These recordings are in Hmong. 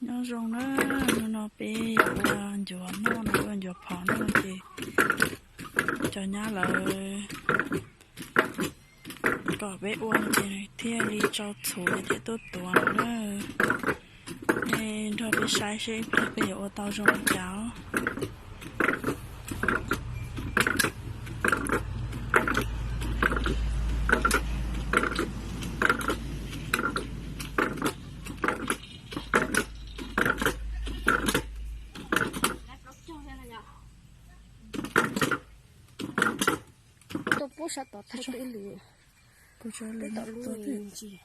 Nyob zoo na, hnub no peb yuav ua ncuav noj no, ua ncuav phom noj ces cov nyab lawv kom peb ua ces thiaj li tsau txhuv thiaj tuaj tuav no na. Nej nrog peb saib seb ib pliag peb yuav ua tau zoo li cas os. Tuaj pub sab tom tag ib lwm. Pub sab lwm tom lub ntsis.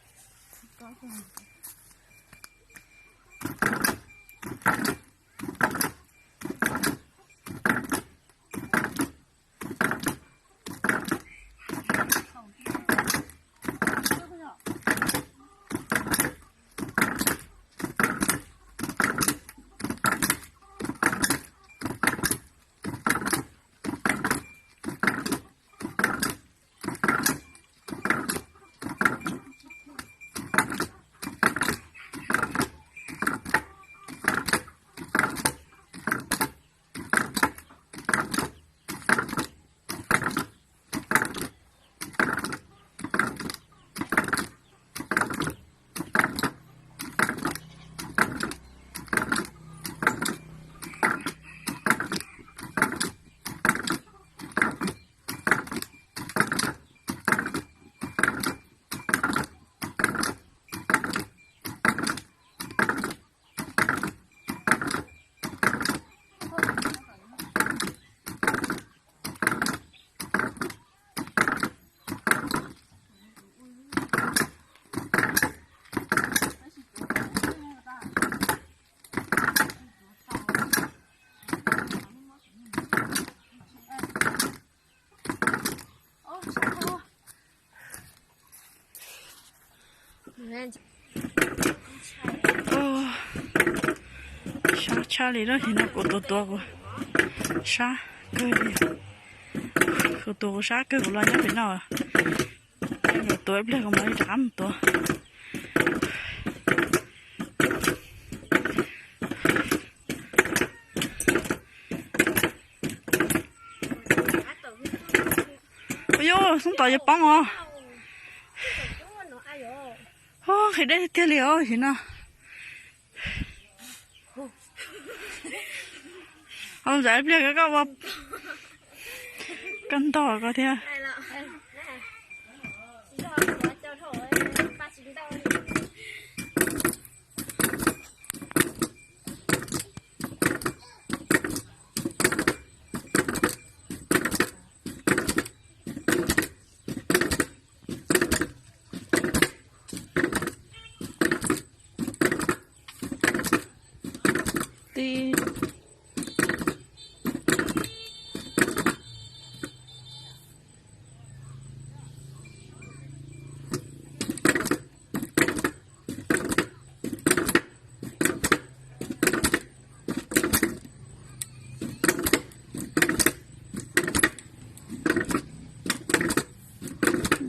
Sab tshaj li lawm, nim no kuv tuav tuav kuv sab kawg li. Kuv tuav kuv sab kawg, kuv los nyob pem no. Kuv tuav ib pliag kuv mam li rov qab mus tuav. Ua yus xoob tos yuav poob os. Qhib deb tiag li os nim no. Ua ntxav ib pliag koj ua koj ntog koj thiab. Tib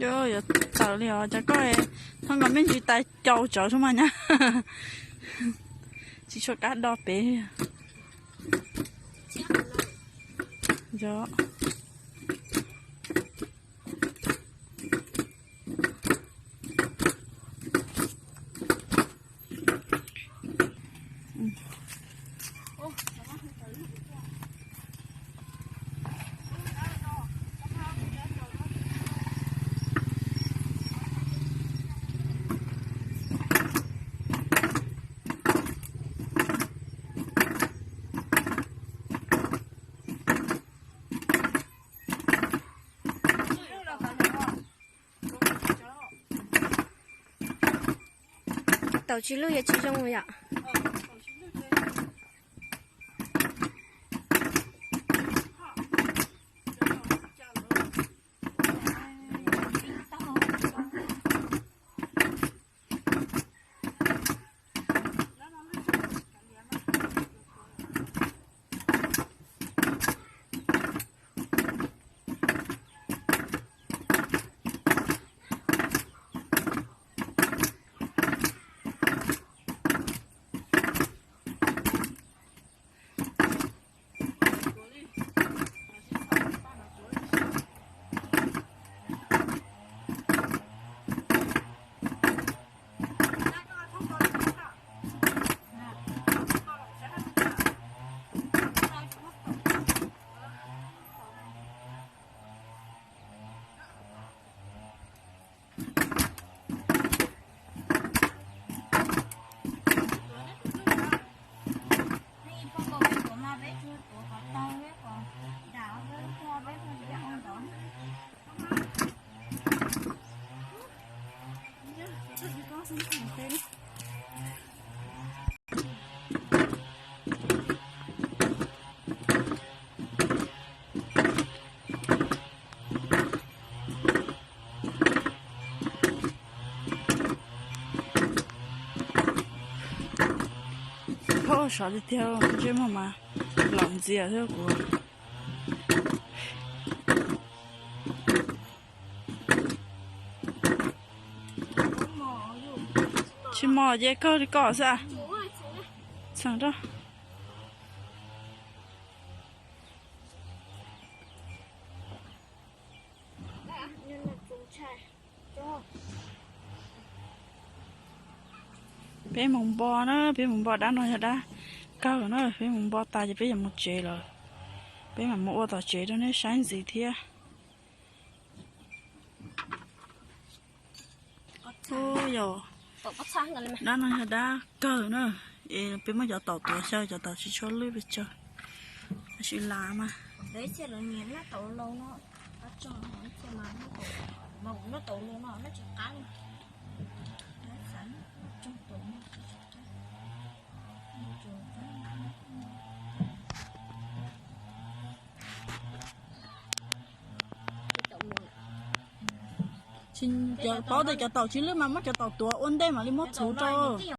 Yuav tawm li os, cas koj txhob nkaus me ntsis tais caus tsawv xwb mas nyab. Tsis tshua qab do pem. Yog. Taum tsis lwj yog tsis zoo yom. Sov tiag tiag, ntsej muag mas laus ntxias thiab kuv. Tsis mos ces kawg li kom xwb. Txheem rau. Peb mus npo na, peb mus npo dab no yog dab kawg na, peb mus npo tas ces peb yuav mus tsev lawm. Peb mam mus ua tom tsev rau nej saib ntxiv thiab. Ub yog, dab no yog dab kawg na, es peb muab cov taum tuav xyaw, cov taum tsis tshua lwj pes tsawg, tab sis lav mas. Tsis, cov paub tias cov taum tsis lwj mas muab cov taum tuav ua ntej mam li muab txhuv rau.